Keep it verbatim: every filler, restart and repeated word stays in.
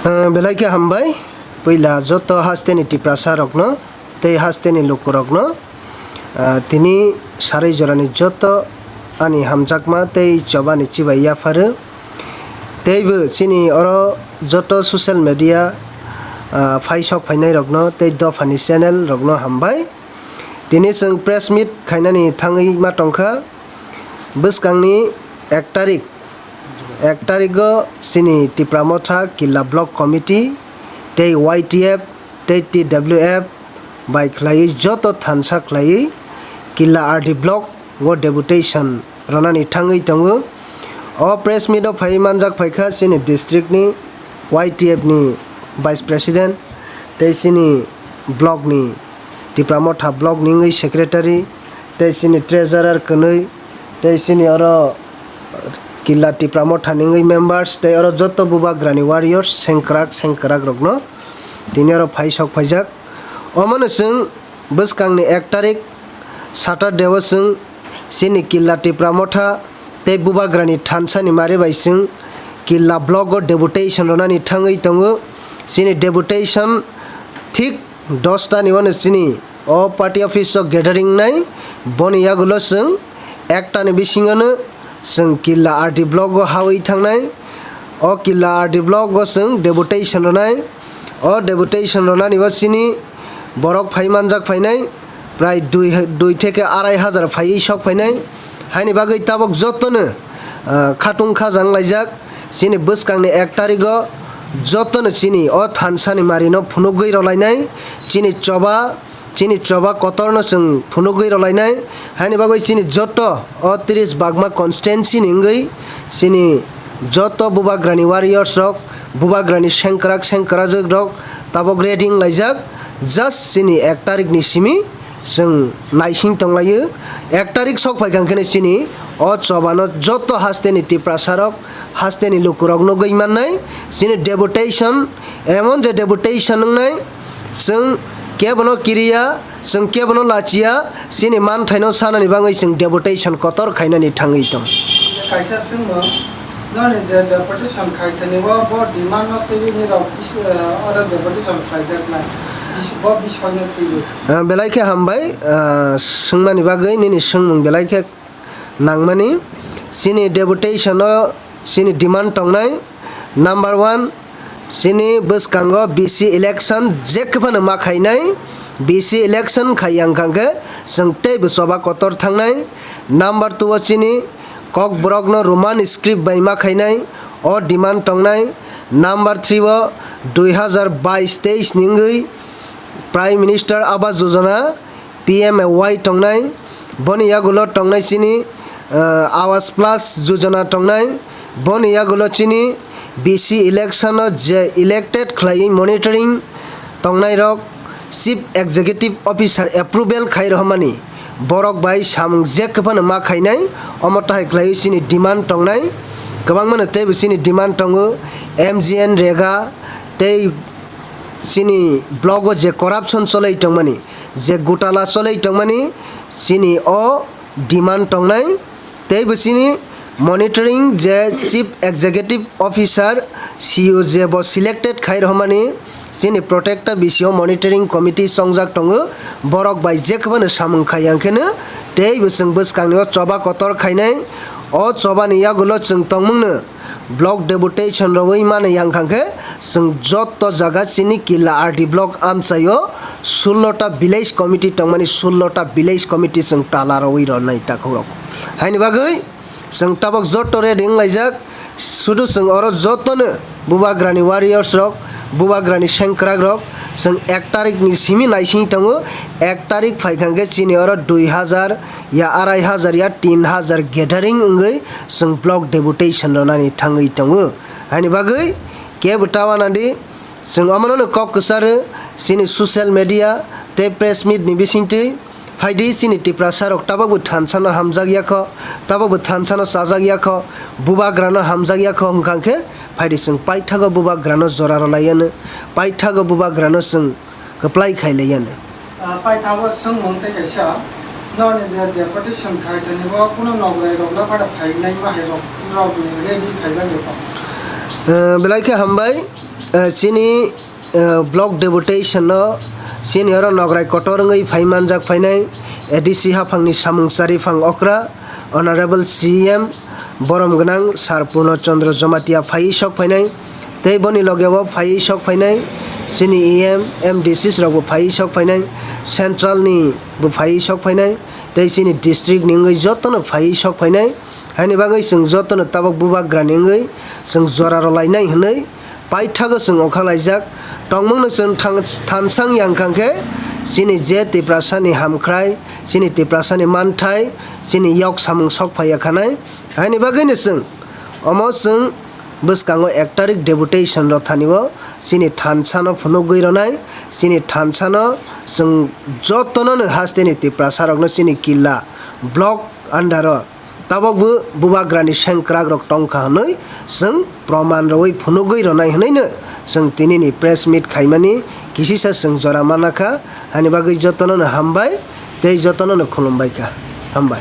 Eh, belai khe hambai, puila joto hasteni Tiprasa rokno tei hasteni lukurokno, ah, tini sarui jorani joto ani hamjakma tei chobani chibai yapharu. Teibo chini oro joto social media, ah, phaisok phainairokno tei dophani channel rokno hambai. Tini chwng press meet khainani thangwi ma tongkha. Bwskangni ek tarik, ek tarigo chini Tipra Motha Killa Block Committee tei Y T F tei T W F bai khlaiwi joto thansa khlaiwi Killa R D block o deputation ronani thangwi tongo. O press meet o phaiwi manjak phaikha chini district ni Y T F ni vice president tei chini block ni Tipra Motha block ni wngwi secretary tei chini treasurer kwnwi tei chini oro Killa Tipra Motha ni wngwi members tei oro joto bubagrani warriors sengkrak sengkrak rokno tini oro phaisok phaijak. Omono chwng bwskangni ek tarik Saturday o chwng chini Killa Tipra Motha tei bubagrani thansani mari bai chwng Killa block o deputation ronani thangwi tongo. Chini deputation thik dosta ni uano chini o party office o gathering nai, boni yagulo chwng ekta ni bisingo no chwng Killa R D block o hawi thangnai. O Killa R D block o chwng deputation ronai. O deputation ronani o chini borok phai manjak phainai prai dui, dui theke arai hajar phaiwi sok phainai. Haini bagwi tabok jotono, ah, khatung khajang laijak. Chini bwskangni ek tarigo jotono chini o thansani marino phunugwi rwlainai. Chini choba Chini choba kotorno chwng phunugwi rwlainai, haini bagwi chini joto o tris bagma constituency ni wngwi chini joto bubagrani warriors rok, bubagrani sengkrak sengkrajwk rok tabok ready wnglaijak. Just chini ek tarik ni simi chwng naising tonglaio. Ek tarik sok phaikha hwnkhe chini o chobano joto hasteni Tiprasa rok, hasteni lukurok nugwi mannai. Chini deputation, emon je deputation wngnai, chwng kebono kiriya, chwng kebono lachiya, chini manthaino sanani bagwi chwng deputation kotor khainani thangwi tong. Kaisa swngmung, noni je deputation khai thani o bo demand no twiwi nirok bis-, eh, oro deputation khlaijaknai, bis-, bo bisoino twiwi. Ah, belai khe hambai, ah, swngmani bagwi nini swngmung belai khe nangmani. Chini deputation o chini demand tongnai. Number one, chini bwskango B C election jekphano ma khainai. B C election khaiya wngkha khe chwng teibo choba kotor thangnai. Number two o chini Kokborokno Roman script bai ma khainai, o demand tongnai. Number three o dui hazar bais teis ni wngwi Prime Minister Awas Yojana, P M A Y tongnai, boni yagulo tongnai chini, ah, Awas Plus Yojana tongnai, boni yagulo chini B C election o je elected khlaiwi monitoring tongnai rok Chief Executive Officer approval khai rohormani borok bai samung jekphano ma khainai, omo tahai khlaiwi chini demand tongnai, kwbangmano teibo chini demand tongo, M G N Rega tei chini block o je corruption cholai tongmani, je gotala cholai tongmani, chini o demand tongnai, teibo chini monitoring je Chief Executive Officer, C O je bo selected khai rohormani, chini protecta bisio monitoring committee chongjak tongo, borok bai jekphano samung khaiya wngkheno teibo chwng bwskangni o choba kotor khainai, o chobani yagulo chwng tongmungno block deputation rwui mani yang kha khe chwng joto jaga chini Killa R D block amchaio sullo ta village committee tongmani, sullo ta village committee chwng tala rwui rwnai takhuk rok. Haini bagwi chwng tabok joto ready wnglaijak, sudu chwng oro jotono bubagrani warriors rok, bubagrani sengkrak rok, chwng ek tarik ni simi naising tongo, ek tarik phaikha khe chini oro dui hazar ya arai hazar ya tin hazar gathering wngwi chwng block deputation rwnani thangwi tongo. Haini bagwi kebo tawana di, chwng omono no kok kwcharo chini social media tei press meet ni bisingtwi phaidi chini Tiprasa rok tabokbo thansa no hamjak yakho, tabokbo thansa no chajak yakho, bubagra no hamjak yakho hwnkha khe phaidi chwng paithago bubagra no jora rwlaiya no, paithago bubagra no chwng kwplai khai laiya no. Ah, paithago swngmung tei kaisa, noni je deputation khai thani bo kuno nograi rok no phada phainai ma hai rok, rok ni ready khaijak de to? Eh, belai khe hambai, Eh, chini, eh, block deputation no chini oro nograi kotor wngwi phai manjak phainai A D C haphangni samung chariphang okra Honorable C E M borom gwnang Sir Purno Chandra Jamatia phaiwi sok phainai, tei boni logeo phaiwi sok phainai chini E M, M D Cs rokbo phaiwi sok phainai, central ni bo phaiwi sok phainai, tei chini district ni wngwi jotono phaiwi sok phainai. Haini bagwi chwng jotono tabok bubagrani wngwi chwng jora rwlainai hwnwi paithago chwng okha laijak. Tongmungno chwng thang-, thansang yang kha khe chini je Tiprasani hamkhrai, chini Tiprasani manthai, chini yok samung sok phaiya khanai. Haini bagwino chwng omo chwng bwskango ek tarik deputation rw thani o chini thansano phunugwi rwnai, chini thansano chwng jotono no hasteni Tiprasa rokno chini killa block under o tabok bo bubagrani sengkrak rok tongkha hwnwi chwng proman rwui phunugwi rwnai hwnwino chwng tinini press meet khaimani kisisa chwng jora manakha. Haini bagwi jotono no hambai tei jotono no khulumbai kha. Hambai.